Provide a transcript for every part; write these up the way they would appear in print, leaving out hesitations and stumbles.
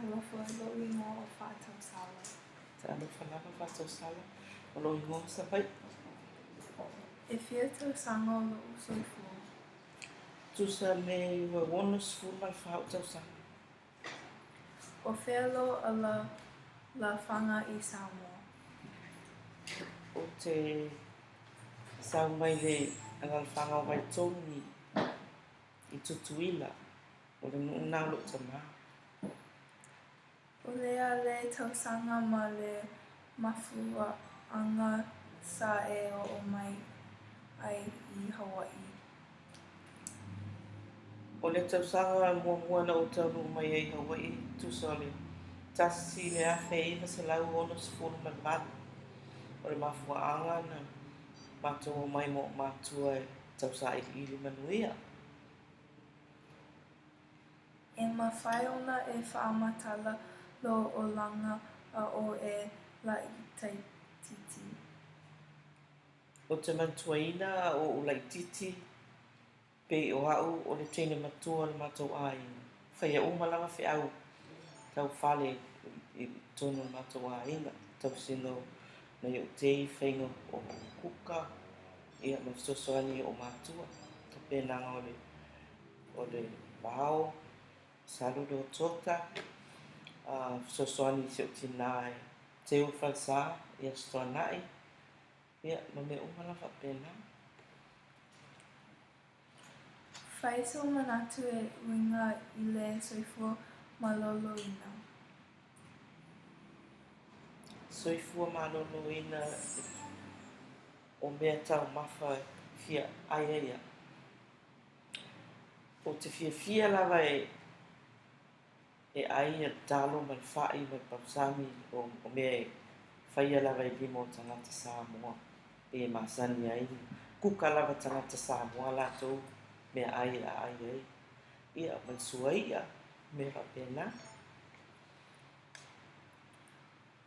Talofa, lou igoa o Faatausala. Talofa lava Faatausala, o lou igoa Savaii. E fia tausaga o lou soifua? Tusa le 64 ou tausaga. O fea lou alalafaga i Samoa? Ou te sau mai le alalafaga o Vaitogi i Tutuila, o le nuu lena o lou tamā. O le a le tausaga ma le mafuaaga sa e oo mai ai i Hawaii? O le tausaga muamua na ou taunuu mai ai i Hawaii tusa o le 1968. O le mafuaaga na matou omai ma ou matua e tausailiili manuia. E mafai ona e faamatala lou olaga a o e laitiiti. Ou te manatuaina a o ou laitiiti, pei o a'u o le teine matua o le matou aiga. Faia uma lava feau tau fale i totonu o le matou aiga, tausiga o nai o'u tei, faiga o kuka, ia ma fesoasoani i o'u matua, tapenaga o le o le vao, salu le otaota, fesoasoani i si ou tinā e teu le falesa i Aso Toonai, ia ma mea uma lava faapena. Fai sou manatu e uiga i le soifua maloloina. Soifua maloloina o mea taumafa e fia ai ai au. Ou te fiafia lava e e ai le talo ma le fa'i ma le pausami, o o mea e faia lava i lima o tagata Samoa pei e masani ai. Kuka lava tagata Samoa latou meaai e aai ai, ia ma le suai'a, mea faapena.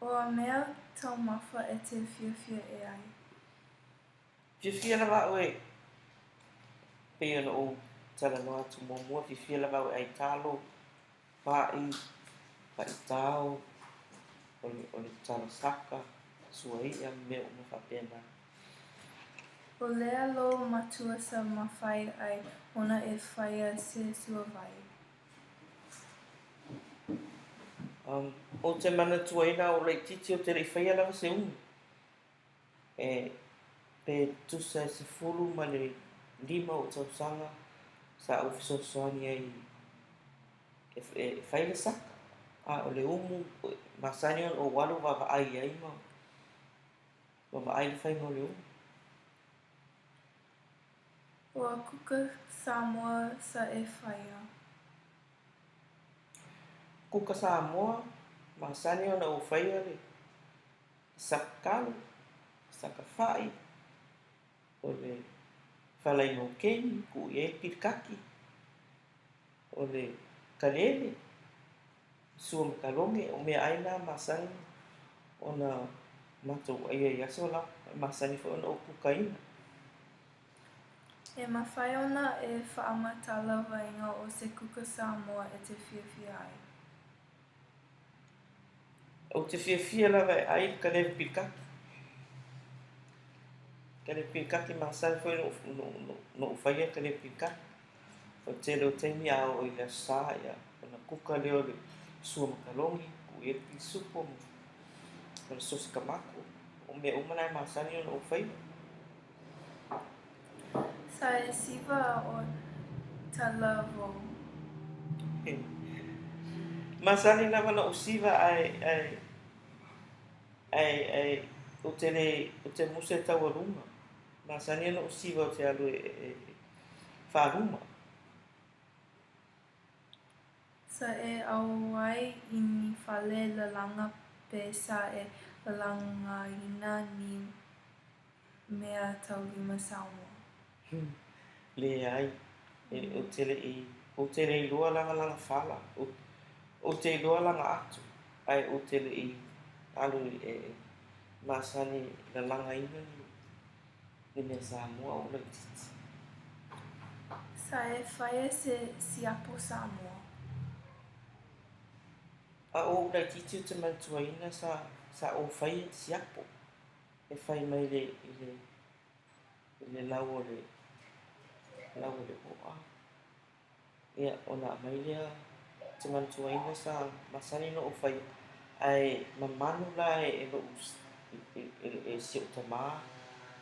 O a mea taumafa e te fiafia e ai? Fiafia lava au e, pei ona ou talanoa atu muamua, fiafia lava au e ai talo, pa'i, pa'i tao, o le, o le talo saka, suai'a ma mea uma faapena. O lea lou matua sa mafai ai ona e faia se suavai? Um, ou te manatuaina a o ou laitiiti ou te le i faia lava se umu. E, pe tusa e 15 ou tausaga sa ou fesoasoani ai e, e fai le saka. A o le umu, masani ona ou alu vaavaai ai ma, ma vaai le faiga o le umu. O a kuka Samoa sa e faia? Kuka Samoa, masani ona ou faia le saka talo, saka fa'i, o le falaima o keni, tuu i ai le pilikaki, o le kalele, sua ma kaloge, o meaai na masani ona matou aia i aso la, e masani foi ona ou kukaina. E mafai ona e faamatala vaega o se kuka Samoa e te fiafia ai? Ou te fiafia lava e ai le kaleve pilikaki. Kaleve pilikaki masani foi ona ou faia le kaleve pilikaki. O le tele o taimi a oo i le Aso Sa, ia, ona kuka lea o le sua makaloni, tuu i ai le pisupo ma le sosi kamako. O mea uma na e masani ona ou faia. Sa e siva a o talavou? Masani lava ona ou siva ae, ae, ae, ae ou te le, ou te musa e taualuga. Masani ona ou siva ou te alu e, e, e faaluma. Sa e auai i ni fale lalaga pe sa e lalagaina ni mea taulima Samoa? Leai, e, ou te le i, ou te le iloa lagalaga fala. Ou, ou te iloa laga ato, ae ou te le i alu e, e masani lalagaina ni, ni mea Samoa a o ou laitiiti. Sa e faia se siapo Samoa? A o ou laitiiti ou te manatuaina sa sa ou faia siapo e fai mai le i le i le lau o le lau o le o'a. Ia, ona aumai lea, ou te manatuaina sa masani ona ou faia, ae mamanu la e lo'u e si o'u tamā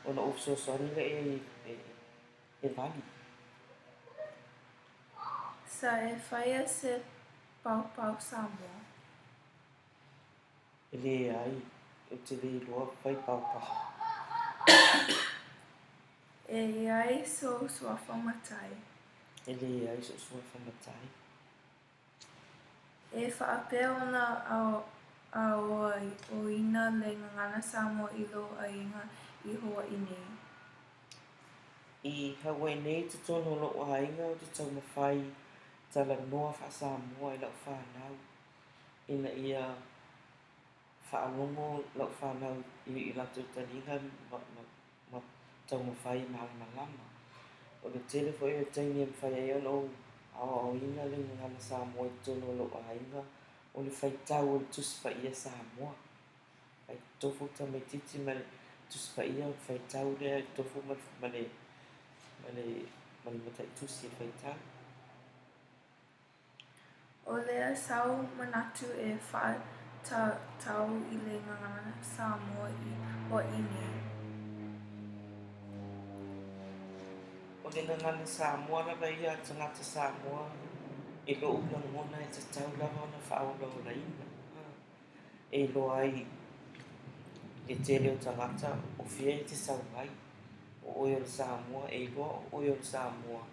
ona ou fesoasoani lea i ai e e vali. Sa e faia se paupau Samoa? E leai, ou te le iloa fai paupau. E i ai sou suafa matai? E leai so'u suafa matai. E faapea ona aoaoina le gagana Samoa i lou aiga i Hawaii nei? I Hawaii nei i totonu o lo'u aiga ou te taumafai talanoa faa-Samoa i lau fanau ina ia faalogo lau fanau i latou taliga ma, ma, ma taumafai e malamalama. O le tele foi o taimi e mafai ai ona ou aoaoina le gagana Samoa i totonu o lou aiga, o le faitau o le Tusi Paia Samoa. Ai tofu le tamaitiiti ma le Tusi Paia ona faitau lea, tofu ma le, ma le, ma le mataitusi e faitau. O le a sau manatu e faatatau i le gagana Samoa i Hawaii nei? O le gagana Samoa lava ia a tagata Samoa i lo'u lagona e tatau lava ona faaolaolaina e iloa ai le tele o tagata o fea e te sau ai. O oe o le Samoa, e iloa o oe o le Samoa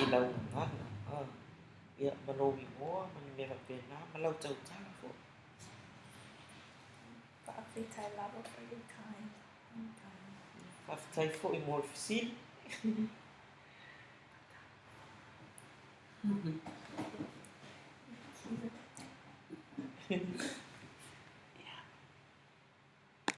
i lau gagana, ia, ma lou igoa ma ni mea faapena, ma lau tautala foi. Faafetai lava for your time. Anytime. Faafetai foi mo le fesili. Thank you.